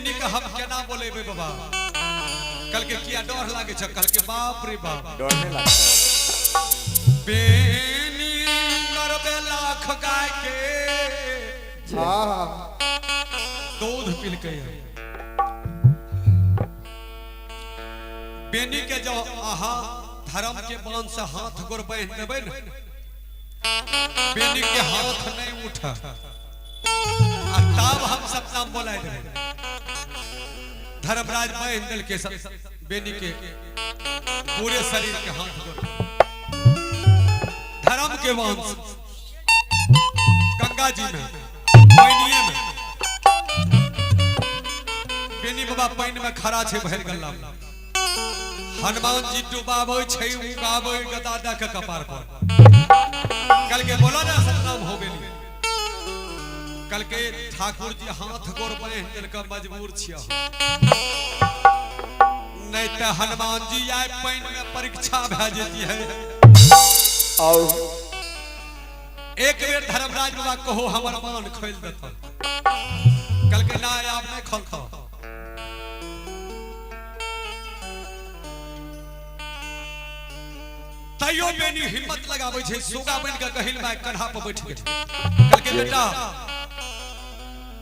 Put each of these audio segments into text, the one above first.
बेनी के हम केना बोलेबै बाबा? कहलकै किया डर लागे छै? कहलकै बाप रे बाप, डर नहीं लगता। बेनी नरबे लाख गाय के दूध पिलकै। बेनी के जो अहाँ धर्म के बांध से हाथ गोर बांधि देबै ने, बेनी के हाथ नहीं उठ, आ तब हम सब नाम बोलाय देबै। धर्मराज बांधि देलकै सब बेनी के पूरे शरीर के हाथ गोर धर्म के बांध से। गंगा जी में पानिये में बेनी बाबा पानि में खड़ा छै भरि गल्ला में। हनुमान जी डुबाबै छै उगाबै गदा दऽ के कपार पर। कल के बोला ना सतनाम हो बेनी। कल के ठाकुर जी हाथ गोर बांधि देलक, मजबूर छियै, नहीं तऽ हनुमान जी आइ पानि में परीक्षा भए जेती है। और एक बेर धर्मराज बाबा कहो हमर मान खोलि देता। कल के ना आब नहीं खोलता। तैयो बेनी हिम्मत लगाबै छै, सुगा बनि के गहिल माय कन्हा पर बैठ गेल। कहलकै बेटा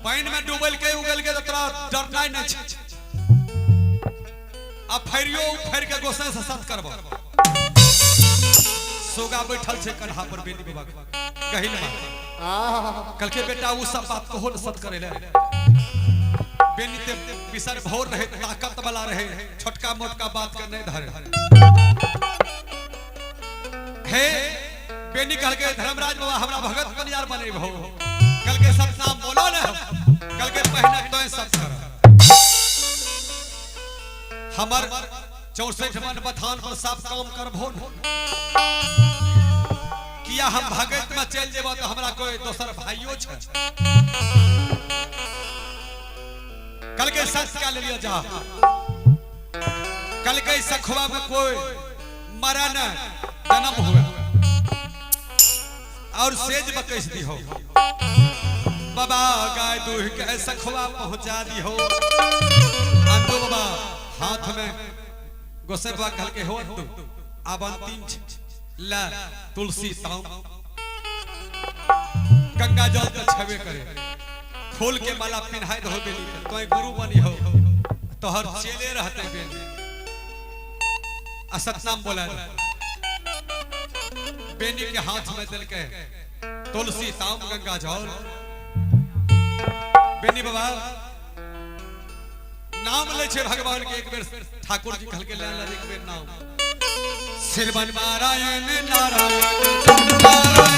पानि में डूबल के उगल के तोरा डरनाइ नहि छै, आ फैरियो फैर के गोसाई से सत करब। सुगा बैठल छै कन्हा पर बेनी बाबा के गहिल माय। कहलकै बेटा उ सब बात कहो न सत करे ले। बेनी ते बिसर भोर रहे, ताकत वाला रहे, छोटका मोटका बात के नहीं धरे। हे बेनी कहलकै धर्मराज बाबा हमरा भगत बनियार बनेबहो। कहलकै सब नाम बोलो ने। कहलकै पहिने तोय सब कर, हमर 64 मन बथान पर सब काम करबहो न। किया हम भगत में चलि जेबो तो हमरा कोई दोसर भाइयो छै। कहलकै सच क्या ले लिया जा। कहलकै सखुआ में कोई मरा न जन्म हुए और सेज बकैस दी हो बाबा, गाय दूह के सखुआ पहुंचा दी हो। अंतु बाबा हाथ में गोसाई बाबा कहलकै हो अंतु आब अंतिम ला तुलसी ताम गंगा जल तो छबे करे, फूल के माला पिन्हाई दहो बेनी, तोय गुरु बनी हो, तोहर चेले रहते बेनी। आ सतनाम बोला। बेनी के हाथ में दिलके तुलसी ताम गंगा जल। बेनी बाबा नाम ले छे भगवान के। एक बेर ठाकुर जी कहलके ले ले एक बेर नाम। श्रीमन नारायण नारायण नारायण।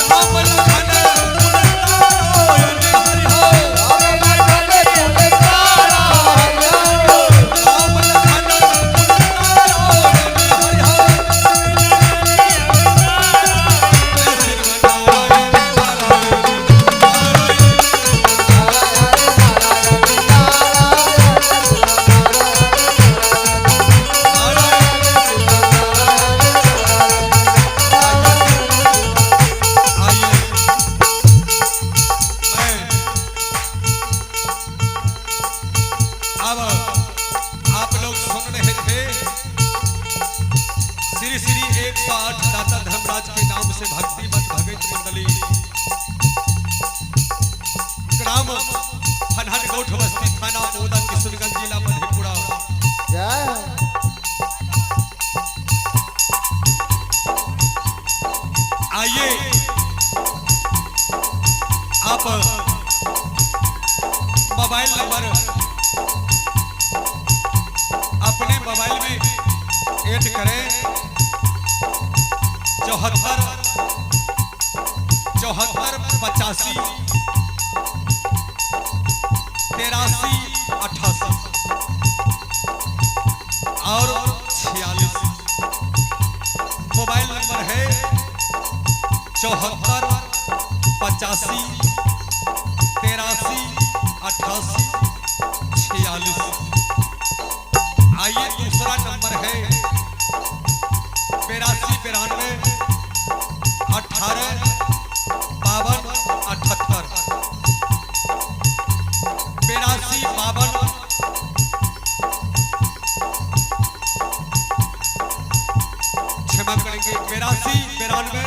राम लखन नारायण हरि हो, राम लखन नारायण हरि हो, श्रीमन नारायण नारायण नारायण। नारायण। आइए मैं अब आप लोग सुन रहे थे श्री श्री 108 दाता धर्मराज के नाम से भक्ति मत भगत मंडली ग्राम फनहन गोठ बस्ती थाना ओदा किशनगंज जिला मधेपुरा। आइए आप मोबाइल नंबर अपने मोबाइल में 74 74 85 83 88 और 46। मोबाइल नंबर है 74 85 83 88 46। आइए दूसरा नंबर है 82 92 18 52 78। 82 52 क्षमा करेंगे 82 92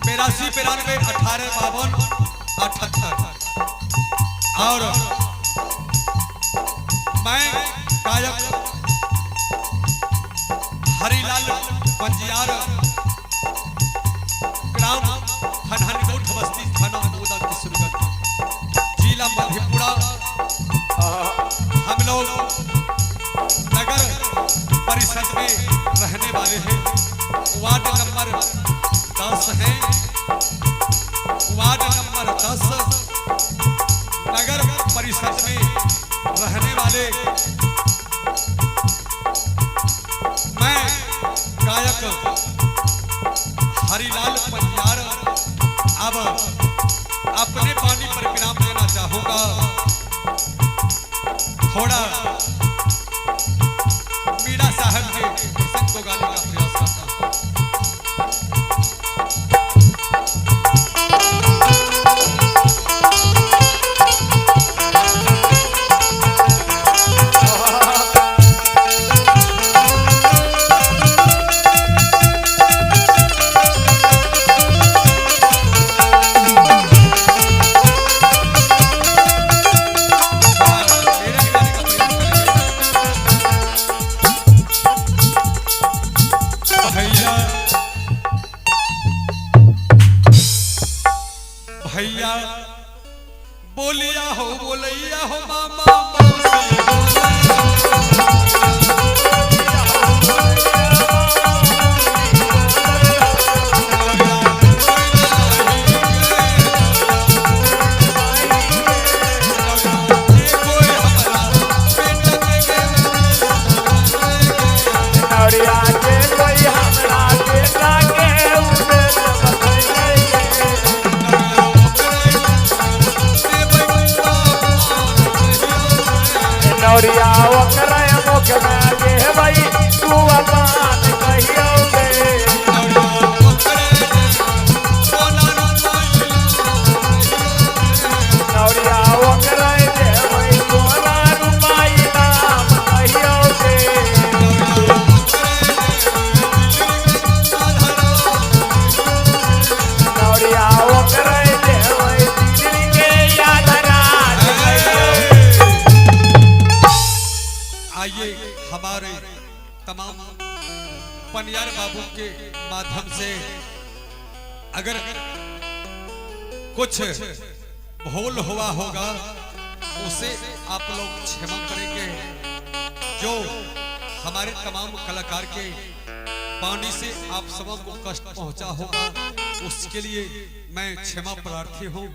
82 92 18 52 78। और मैं गायक हरिलाल पंजियार, ग्राम खनहनगोठ बस्ती, थाना मोदा, किशनगंज, जिला मधेपुरा। हम लोग नगर परिषद में रहने वाले हैं। वार्ड नंबर 10 है। वार्ड नंबर 10 नगर परिषद में रहने वाले मैं गायक हरिलाल पंजियार अब अपने पानी पर विराम देना चाहूंगा। थोड़ा मीणा साहब के प्रसंग को गाने का प्रयास करता हूं। मेरे भी गाने का प्रयास करेंगे। भैया भैया बोलिया हो बोलिया हो मामा मौसी। नौरिया के कोई हमरा बेटा के उमेर बतैले गे। नौरिया ओकरा मुख में देबै तू अपन कहियौ गे। नौरिया ओकरा देबै सोना रुपाई नाम कहियौ गे। नौरिया ओकरा देबै दिल के याद राज कहियौ। आइए हमारे तमाम पनियार बाबू के माध्यम से अगर कुछ भूल हुआ होगा उसे आप लोग क्षमा करेंगे। जो हमारे तमाम कलाकार के वाणी से आप सबों को कष्ट पहुंचा होगा उसके लिए मैं क्षमा प्रार्थी हूं।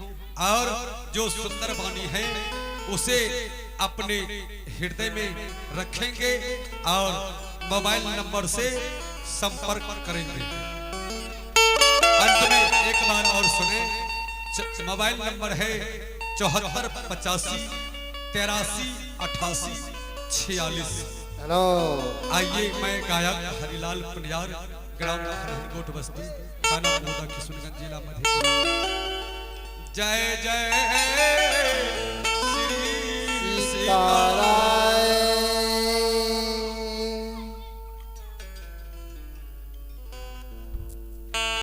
और जो सुंदर वाणी है उसे अपने हृदय में रखेंगे और मोबाइल नंबर से संपर्क करेंगे। अंत में एक बार और सुने, मोबाइल नंबर है 74 85 83 88 46। हेलो। आइए मैं गायक हरिलाल पनियार, ग्राम खरहनकोट बस्ती, थाना मोदा, किशनगंज, जिला मधेपुरा। जय जय।